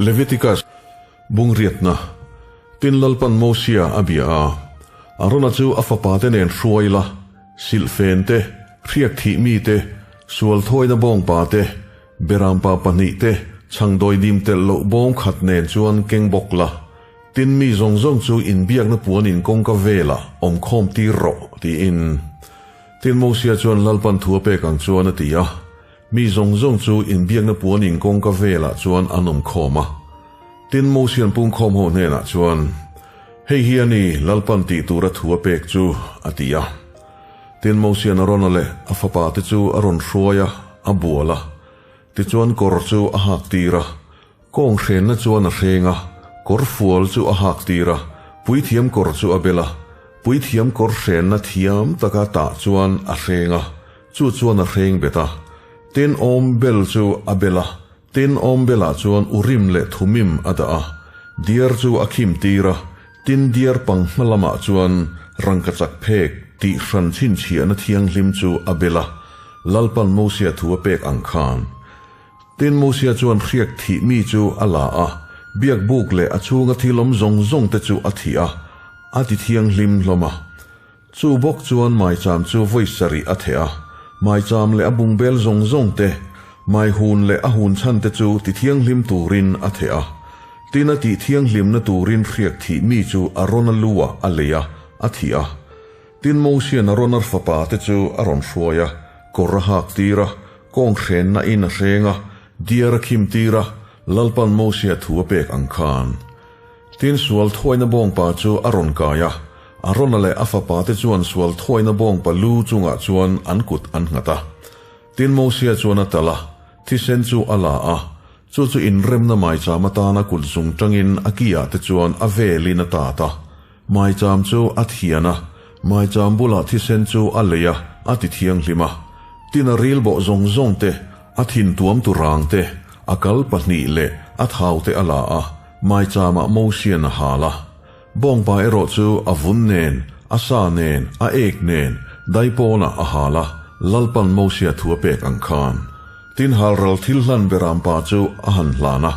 Leviticus bung riatna Tin Lalpan Mosia a bia a, Arona chu a fapate nen hruai la, silhfen te, hriak thih mi te, sual thawina bawngpa te, berampa pahnih te, chhangdawi dim telh loh bawng khat nen chuan keng bawk la. Tin mi zawng zawng chu inbiakna puanin kawngka velah awmkhawm tir rawh, tiin. Tin Mosia chuan Lalpan thu a pek ang chuan a ti a. Mi zawng zawng chu inbiakna puanin kawngka velah chuan an awm khawm a. Tin Mosian pungkhawm ho hnenah chuan, Hei hi a ni, Lalpan tih tura thu a pek chu, a ti a. Tin Mosian Arona leh a fapate chu a rawn hruai a, a bual a. Tichuan kawr chu a hak tir a. Kawng hrenna chuan a hreng a, kawr fual chu a hak tir a, puithiam kawr chu a bel a. Puithiam kawr hrenna thiam taka tah chuan a hreng a, chu chuan a hreng bet a. Tin awm bel chu a bel a, tin awm belah chuan Urim leh Thumim a dah a. Diar chu a khim tir a, tin diar pang hma lamah chuan rangkachak phek tih hran chhinchhiahna thianghlim chu a bel a, Lalpan Mosia thu a pek ang khan. Tin Mosia chuan hriak thih mi chu a la a, biak buk leh a chhunga thil awm zawng zawng te chu a thih a, a ti thianghlim hlawm a. Chu bawk chuan maicham chu vawi sarih a theh a, maicham leh a bungbel zawng zawng te, maihun leh a hun chhan te chu ti thianghlim turin a theh a. Tin a tih thianghlimna turin hriak thih mi chu a rawn a lu ah a lei a, a thih a. Tin Mosian a rawn a fapa te chu a rawn hruai a, kawr a hak tir a, Kawng hrenna in a hreng a, diar a khim tir a, Lalpan Mosia thu a pek ang khan. Tin sual thuaina bawngpa chu a rawn kai a, Arona leh a fapa te chuan sual thuaina bawngpa lu chungah chuan an kut an nghat a. Tin Mosia chuan a talh a, thisen chu a la a, chu chu inremna maicham atana kut zung tangin a ki ah te chuan a velin a tat a. Maicham chu a thian a, maicham bulah thisen chu a lei a, a ti thianghlim a. Tin a ril bawh zawng zawng te, a thin tuam tu rang te, a kal pahnih leh a thau te a la a, maichamah Mosian a hal a. Bawngpa erawh chu a vun nen, a sa nen, a ek nen, daipawnah a hal a, Lalpan Mosia thu a pek ang khan. Tin halral thil hlan berampa chu a han hlan a.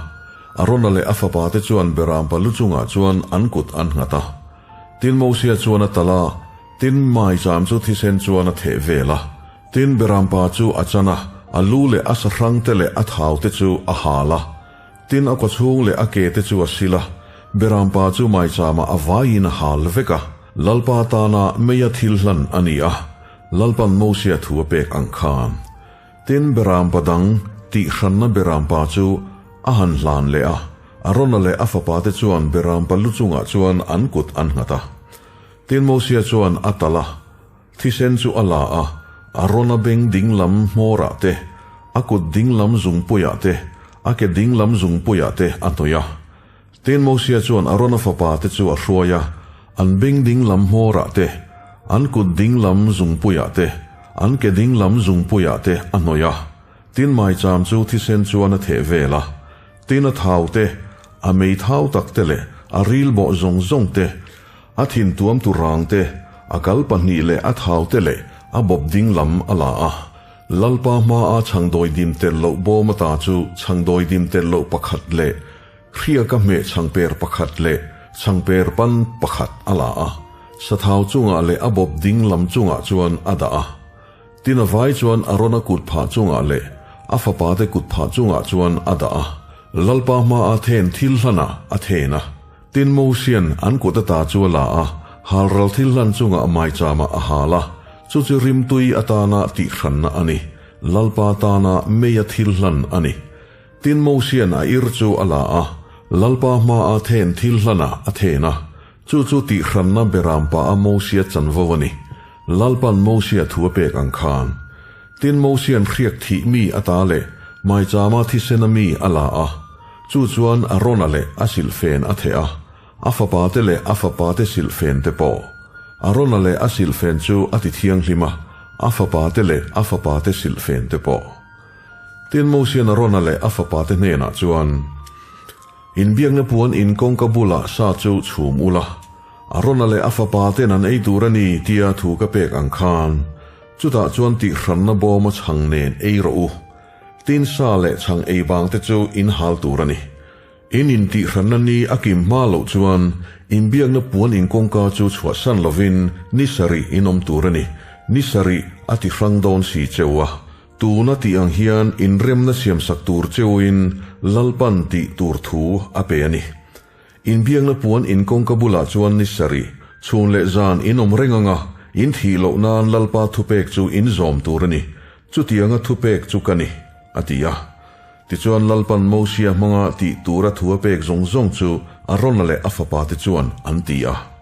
Arona leh a fapate chuan berampa lu chungah chuan an kut an nghat a. Tin Mosia chuan a talh a, tin maicham chu thisen chuan a theh vel a. Tin berampa chu a chan a, a lu leh a sahrangte leh a thaute chu a hal a. Tin a kawchhung leh a ke te chu a sil a, berampa chu maichamah a vaiin a hal vek a. Lalpa tana meia thil hlan a ni a, Lalpan Mosia thu a pek ang khan. Tin, berampa dang tihhranna berampa chu a han hlan leh a, Arona leh a fapate chuan berampa lu chungah chuan an kut an nghat a. Tin, Mosia chuan a talh a, thisen chu a la a, Arona beng dinglam hmawrah te, a kut dinglam zungpuiah te, a ke dinglam zungpuiah te a hnawih a. Tin, Mosia chuan Arona fapate chu a hruai a, an beng dinglam hmawrah te, an kut dinglam zungpuiah te, an ke dinglam zungpuiah te a hnawih a. Tin, maicham chu thisen chuan a theh vel a. Tin, a thau te, a mei thau tak te leh a ril bawh zawng zawng te, a thin tuam tu rang te, a kal pahnih leh a thau te leh a bawp dinglam a la a. Lalpa hmaa chhangdawi dim tel loh bawm ata chu chhangdawi dim tel loh pakhat leh Hriaka hmeh chhangper pakhat leh chhangper pan pakhat a la a, sathau chungah leh a bawp ding lam chungah chuan a dah a. Tin a vai chuan Arona kut phah chungah leh a fapate kut phah chungah chuan a dah a, Lalpa hmaa then thil hlanah a then a. Tin Mosian an kut ata chu a la a, halral thil hlan chungah maichamah a hal a, chu chu rimtui atana tihhranna a ni, Lalpa tana meia thil hlan a ni. Tin Mosian a ir chu a la a, Lalpa hmaa then thil hlanah a then a, chu chu tihhranna berampa a Mosia chanvo a ni. Lalpan Mosia thu a pek ang khan. Tin Mosian hriak thih mi a ta leh maichama thisena mi a la a, chu chuan Arona leh a silhfen a theh a, a fapate leh a fapate silhfen te pawh. Arona leh a silhfen chu a ti thianghlim a, a fapate leh a fapate silhfen te pawh. Tin Mosian Arona leh a fapate hnenah chuan, Inbiakna puan in kawngka bulah sa chu chhum ula, Arona leh a fapaten an ei tur a ni tia thu ka pek ang khan, chutah chuan tihhranna bawma chhang nen ei rawh u. Tin sa leh chhang ei bangte chu in hal tur a ni. In intihhranna ni a kim hma loh chuan inbiakna puan in kawngka chu chhuahsan lovin ni sarih in awm tur a ni. Ni sarih a ti hrang dawn si cheu a. Tuna tih ang hian inremna siamsak tur cheuin Lalpan tih tur thu a pe a ni. Inbiakna puan in kawngka bulah chuan ni sarih, chhun leh zan in awm reng ang a, in thih loh nan Lalpa thupek chu in zawm tur a ni. Chutianga thupek chu ka ni, a ti a. Tichuan Lalpan Mosia hmanga tih tura thu a pek zawng zawng chu Arona leh a fapate chuan an ti a.